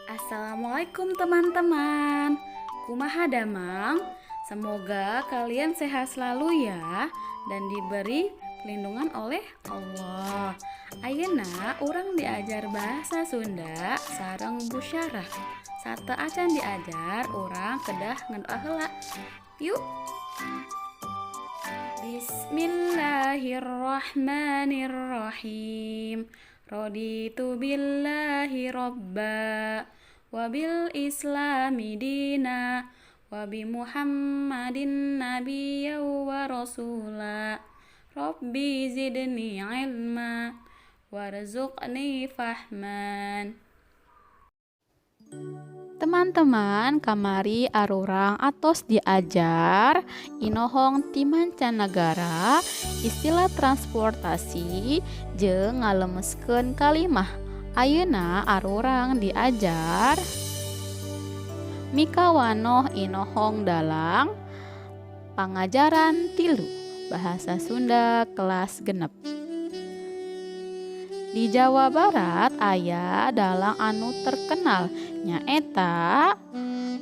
Assalamualaikum, teman-teman. Kumaha damang? Semoga kalian sehat selalu ya dan diberi perlindungan oleh Allah. Ayeuna urang diajar bahasa Sunda sareng Bu Syarah. Sateuacan diajar, urang kedah ngadoa heula. Yuk. Bismillahirrahmanirrahim. Raditu billahi robba wabil islami dina wa bi Muhammadin nabiyya wa rasula. Rabbi zidni ilma warzuqni fahman. Teman-teman, kamari arurang atos diajar inohong ti mancanagara, istilah transportasi, jeung ngalemeskeun kalimah. Ayeuna arurang diajar mikawanoh inohong dalang, pangajaran 3, bahasa Sunda kelas 6. Di Jawa Barat aya dalang anu terkenal, nyaeta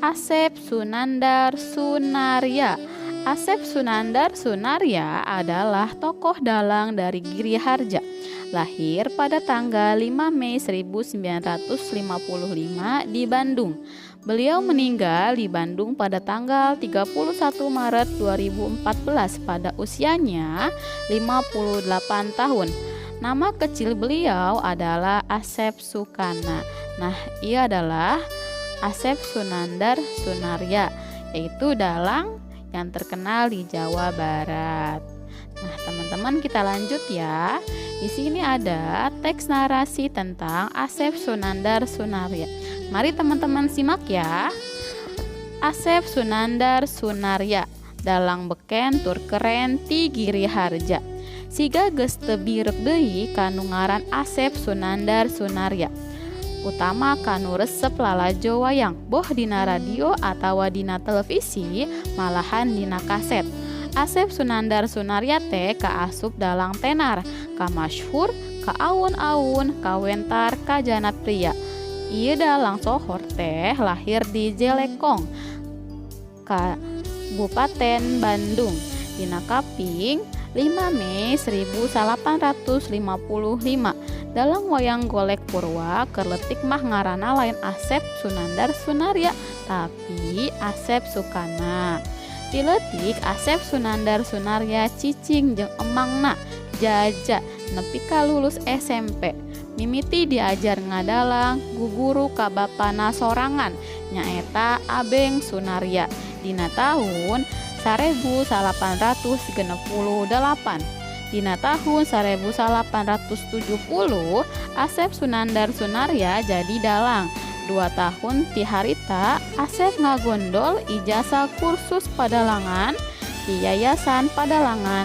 Asep Sunandar Sunarya. Asep Sunandar Sunarya adalah tokoh dalang dari Giri Harja. Lahir pada tanggal 5 Mei 1955 di Bandung. Beliau meninggal di Bandung pada tanggal 31 Maret 2014 pada usianya 58 tahun. Nama kecil beliau adalah Asep Sukana. Nah, ia adalah Asep Sunandar Sunarya, yaitu dalang yang terkenal di Jawa Barat. Nah, teman-teman, kita lanjut ya. Di sini ada teks narasi tentang Asep Sunandar Sunarya. Mari teman-teman simak ya. Asep Sunandar Sunarya, dalang beken tur keren ti Giri Harja. Siga geus teu birek deui kanu ngaran Asep Sunandar Sunarya. Utama kanu resep lalajo wayang, boh dina radio atawa dina televisi, malahan dina kaset. Asep Sunandar Sunarya teh kaasup dalang tenar, kamasyhur, kaawun-awun, kawentar, kajanat pria. Ieu dalang sohor teh lahir di Jelekong, Kabupaten Bandung, dina kaping 5 Mei 1855. Dalang wayang golek purwa keur leutik mah ngaranna lain Asep Sunandar Sunarya, tapi Asep Sukana. Ti leutik Asep Sunandar Sunarya cicing jeung emangna, Jaja, nepi ka lulus SMP. Mimiti diajar ngadalang guguru ka bapana sorangan, nyaeta Abeng Sunarya, dina tahun 1868. Dina tahun 1870 Asep Sunandar Sunarya jadi dalang. 2 tahun ti harita Asep ngagondol ijazah kursus padalangan di Yayasan Padalangan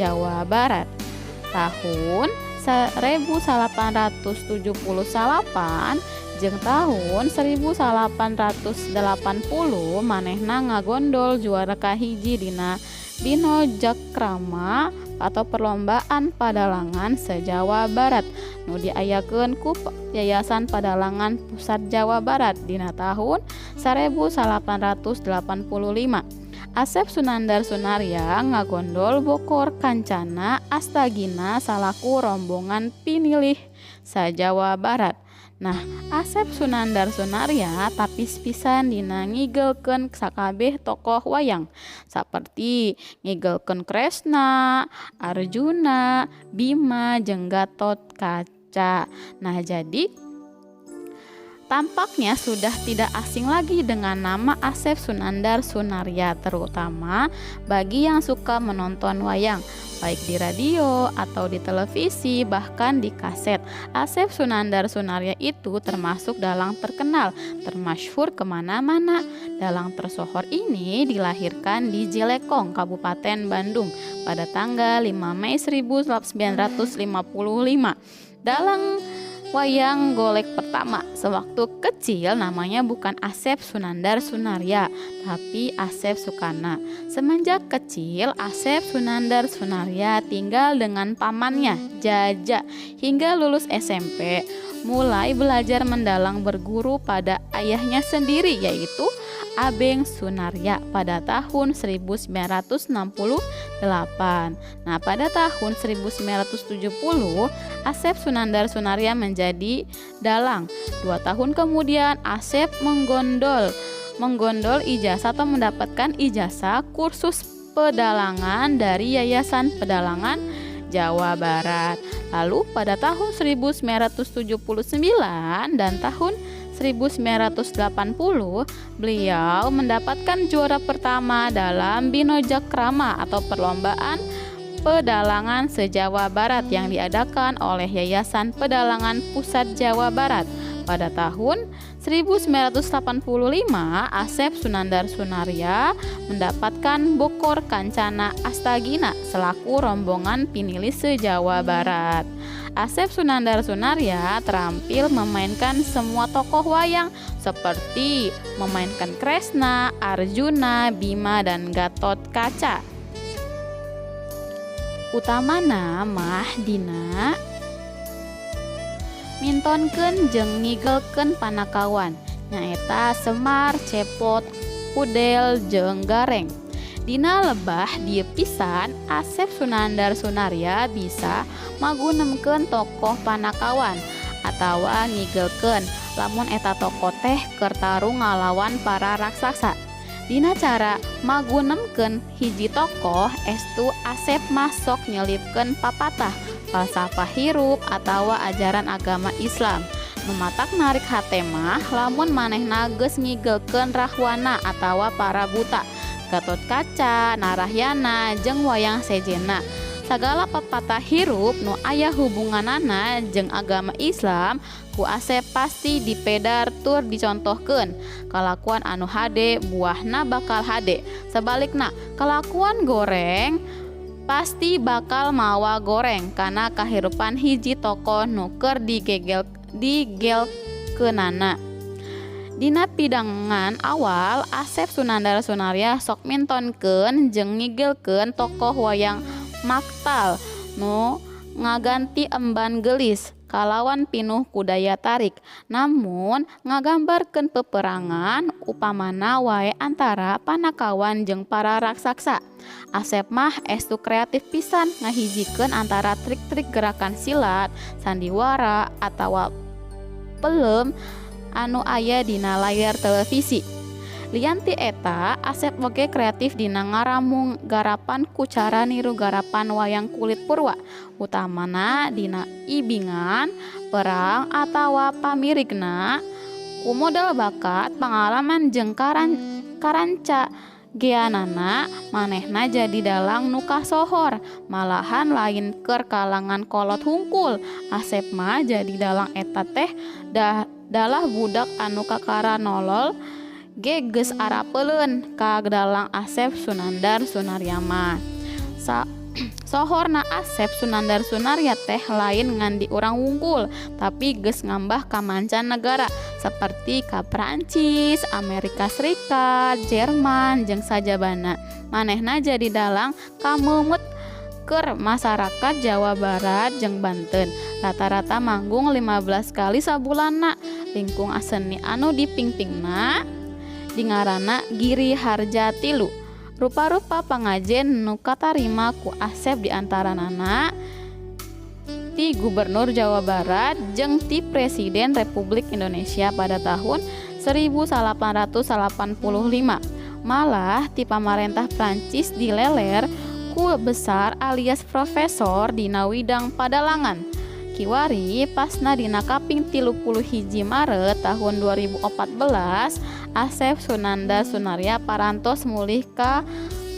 Jawa Barat. Tahun 1879 jeung tahun 1880 manehna ngagondol juara kahiji dina Bino Jakrama atau perlombaan padalangan se-Jawa Barat nu diayakeun ku Yayasan Padalangan Pusat Jawa Barat dina tahun 1885. Asep Sunandar Sunarya ngagondol bokor kancana Astagina salaku rombongan pinilih sa-Jawa Barat. Nah, Asep Sunandar Sunarya tapis pisan dina ngigelkeun sakabeh tokoh wayang, saperti ngigelkeun Kresna, Arjuna, Bima, jeung Gatotkaca. Nah, jadi tampaknya sudah tidak asing lagi dengan nama Asep Sunandar Sunarya, terutama bagi yang suka menonton wayang, baik di radio atau di televisi, bahkan di kaset. Asep Sunandar Sunarya itu termasuk dalang terkenal, termasyhur kemana-mana. Dalang tersohor ini dilahirkan di Jelekong, Kabupaten Bandung pada tanggal 5 Mei 1955. Dalang wayang golek pertama sewaktu kecil namanya bukan Asep Sunandar Sunarya, tapi Asep Sukana. Semenjak kecil, Asep Sunandar Sunarya tinggal dengan pamannya, Jaja, hingga lulus SMP. Mulai belajar mendalang berguru pada ayahnya sendiri, yaitu Abeng Sunarya pada tahun 1968. Nah, pada tahun 1970 Asep Sunandar Sunarya menjadi dalang. 2 tahun kemudian Asep menggondol ijazah atau mendapatkan ijazah kursus pedalangan dari Yayasan Pedalangan Jawa Barat. Lalu pada tahun 1979 dan tahun 1980 beliau mendapatkan juara pertama dalam Binojakrama atau perlombaan pedalangan se-Jawa Barat yang diadakan oleh Yayasan Pedalangan Pusat Jawa Barat. Pada tahun 1985 Asep Sunandar Sunarya mendapatkan Bokor Kancana Astagina selaku rombongan pinilis se-Jawa Barat. Asep Sunandar Sunarya terampil memainkan semua tokoh wayang seperti memainkan Kresna, Arjuna, Bima, dan Gatot Kaca. Utamana mah dina mintonkeun jeung ngigelkeun panakawan nyaeta Semar, Cepot, Udel, jeung Gareng. Dina lebah dieu pisan Asep Sunandar Sunarya bisa magunemkeun tokoh panakawan atawa ngigelkeun lamun eta tokoh teh keur tarung ngalawan para raksasa. Dina cara magunemkeun hiji tokoh estu Asep masok nyelipkeun papatah, falsafah hirup atawa ajaran agama Islam. Nu matak narik hate mah lamun manehna geus ngigelkeun Rahwana atawa para buta, Gatot Kaca, Narahyana, jeung wayang sejena. Sagala pepatah hirup nu aya hubunganana jeung agama Islam ku Asep pasti dipedar tur dicontohkeun. Kalakuan anu hade buahna bakal hade. Sebalikna, kalakuan goreng pasti bakal mawa goreng karena kahirupan hiji tokoh nu keur digelkeunana. Dina pidangan awal Asep Sunandar Sunarya sok mintonkeun jeung ngigelkeun tokoh wayang maktal nu ngaganti emban gelis kalawan pinuh ku daya tarik, namun ngagambarkeun peperangan upamana wae antara panakawan jeung para raksasa. Asep mah estu kreatif pisan ngahijikeun antara trik-trik gerakan silat, sandiwara atawa pelem anu aya dina layar televisi. Lian ti eta, Asep oge kreatif dina ngaramung garapan ku cara niru garapan wayang kulit purwa, utamana dina ibingan, perang atawa pamirigna ku modal bakat, pengalaman jeung karanca geanana manehna jadi dalang nu kasohor, malahan lain keur kalangan kolot hungkul. Asep mah jadi dalang eta teh dalah budak anu kakara nolol ge geus arapeuleun ka dalang Asep Sunandar Sunarya mah. Sohorna Asep Sunandar Sunarya teh lain ngan di urang wungkul, tapi geus ngambah ka mancanegara seperti ka Prancis, Amerika Serikat, Jerman jeung sajabana. Manehna jadi dalang kameumut keur masyarakat Jawa Barat jeung Banten. Rata-rata manggung 15 kali sabulanna. Lingkung seni anu dipingpingna dingarana Giri Harja Tilu. Rupa-rupa pangajen nu katarima ku Asep diantaranana ti Gubernur Jawa Barat jeung ti Presiden Republik Indonesia pada tahun 1885. Malah ti pamarentah Prancis dileler ku besar alias profesor dina widang padalangan. Kiwari pasna dina kaping 31 Maret tahun 2014 Asep Sunandar Sunarya parantos mulih ka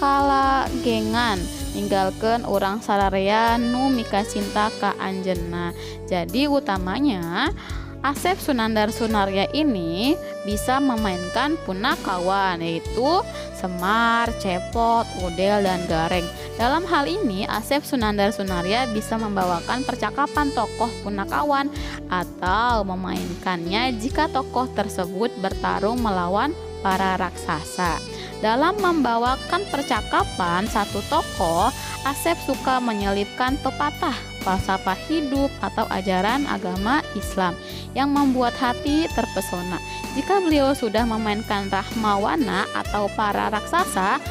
kalagengan ninggalkeun urang sararea nu mikacinta ka anjeunna. Jadi utamanya Asep Sunandar Sunarya ini bisa memainkan punakawan, yaitu Semar, Cepot, Udel, dan Gareng. Dalam hal ini Asep Sunandar Sunarya bisa membawakan percakapan tokoh punakawan atau memainkannya jika tokoh tersebut bertarung melawan para raksasa. Dalam membawakan percakapan satu tokoh, Asep suka menyelipkan pepatah. falsafah hidup atau ajaran agama Islam yang membuat hati terpesona. Jika beliau sudah memainkan Rahmawana atau para raksasa,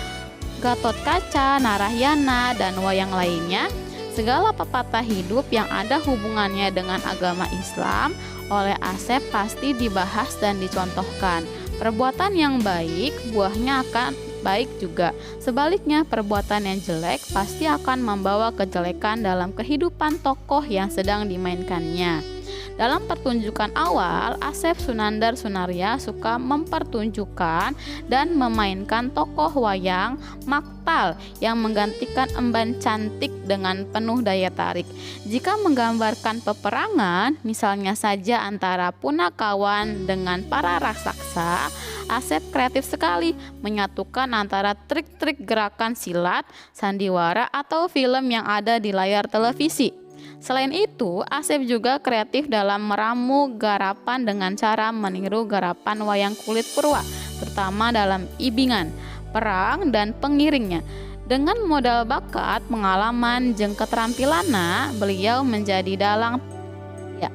Gatot Kaca, Narayana, dan wayang lainnya, segala pepatah hidup yang ada hubungannya dengan agama Islam oleh Asep pasti dibahas dan dicontohkan. Perbuatan yang baik, buahnya akan baik juga. Sebaliknya, perbuatan yang jelek pasti akan membawa kejelekan dalam kehidupan tokoh yang sedang dimainkannya. Dalam pertunjukan awal, Asep Sunandar Sunarya suka mempertunjukkan dan memainkan tokoh wayang Maktal yang menggantikan emban cantik dengan penuh daya tarik. Jika menggambarkan peperangan, misalnya saja antara punakawan dengan para raksasa, Asep kreatif sekali menyatukan antara trik-trik gerakan silat, sandiwara, atau film yang ada di layar televisi. Selain itu, Asep juga kreatif dalam meramu garapan dengan cara meniru garapan wayang kulit purwa, terutama dalam ibingan, perang, dan pengiringnya. Dengan modal bakat, pengalaman, jeung keterampilanna, beliau menjadi dalang ya.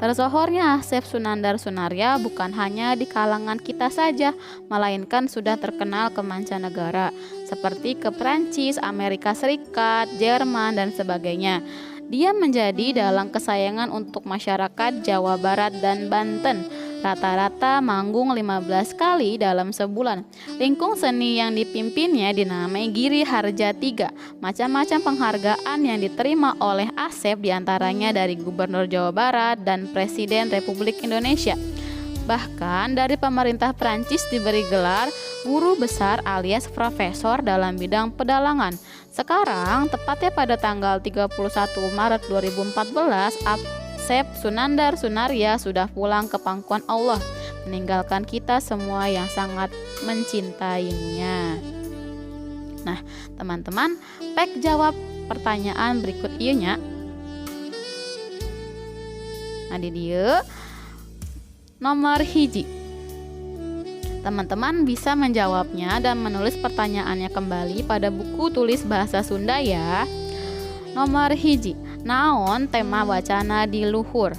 Tersohornya Asep Sunandar Sunarya bukan hanya di kalangan kita saja, melainkan sudah terkenal ke mancanegara, seperti ke Prancis, Amerika Serikat, Jerman, dan sebagainya. Dia menjadi dalang kesayangan untuk masyarakat Jawa Barat dan Banten. Rata-rata manggung 15 kali dalam sebulan. Lingkung seni yang dipimpinnya dinamai Giri Harja III. Macam-macam penghargaan yang diterima oleh Asep diantaranya dari Gubernur Jawa Barat dan Presiden Republik Indonesia. Bahkan dari pemerintah Prancis diberi gelar guru besar alias profesor dalam bidang pedalangan. Sekarang, tepatnya pada tanggal 31 Maret 2014, Asep Sunandar Sunarya sudah pulang ke pangkuan Allah, meninggalkan kita semua yang sangat mencintainya. Nah, teman-teman, pek jawab pertanyaan berikut ieu nya. Nah, di dieu nomor 1. Teman-teman bisa menjawabnya dan menulis pertanyaannya kembali pada buku tulis bahasa Sunda ya. Nomor 1, naon tema wacana di luhur?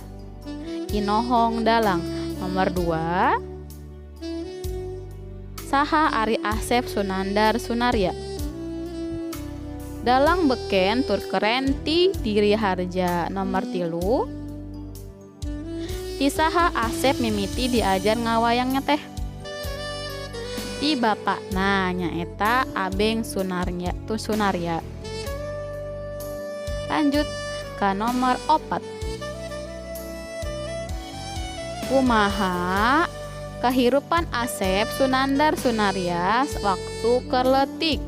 Inohong dalang. Nomor 2, saha Ari Asep Sunandar Sunarya? Dalang beken tur keren ti Giri Harja. Nomor 3, ti saha Asep mimiti diajar ngawayangnya teh? Ti bapakna, nyaeta Abeng Sunarya tu Sunarya. Lanjut ke nomor 4. Kumaha kehidupan Asep Sunandar Sunarya waktu keur leutik?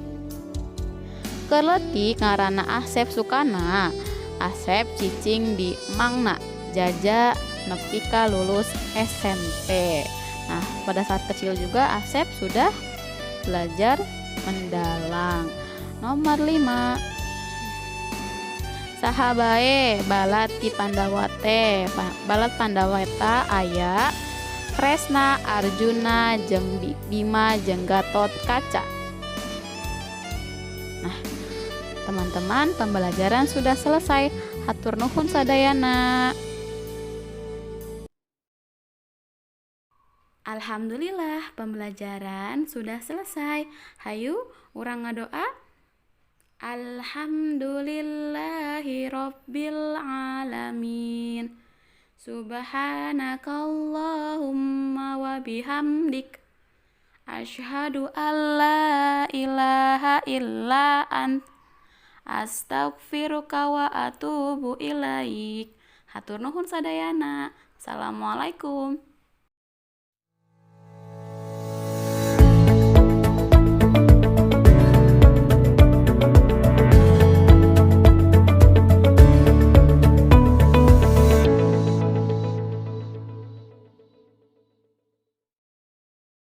Keur leutik ngaranna Asep Sukana. Asep cicing di Mangna Jaja nepi ka lulus SMP. Nah, pada saat kecil juga Asep sudah belajar mendalang. Nomor 5. Saha bae balad ti Pandawa teh? Balad Pandawa eta aya Kresna, Arjuna, jeung Bima, jeung Gatot Kaca. Nah, teman-teman, pembelajaran sudah selesai. Hatur nuhun sadayana. Alhamdulillah, pembelajaran sudah selesai. Hayu, urang ngadoa. Alhamdulillahirabbil alamin. Subhanakallahumma wa bihamdik. Asyhadu alla ilaha illa ant. Astaghfiruka wa atubu ilaik. Hatur nuhun sadayana. Assalamualaikum.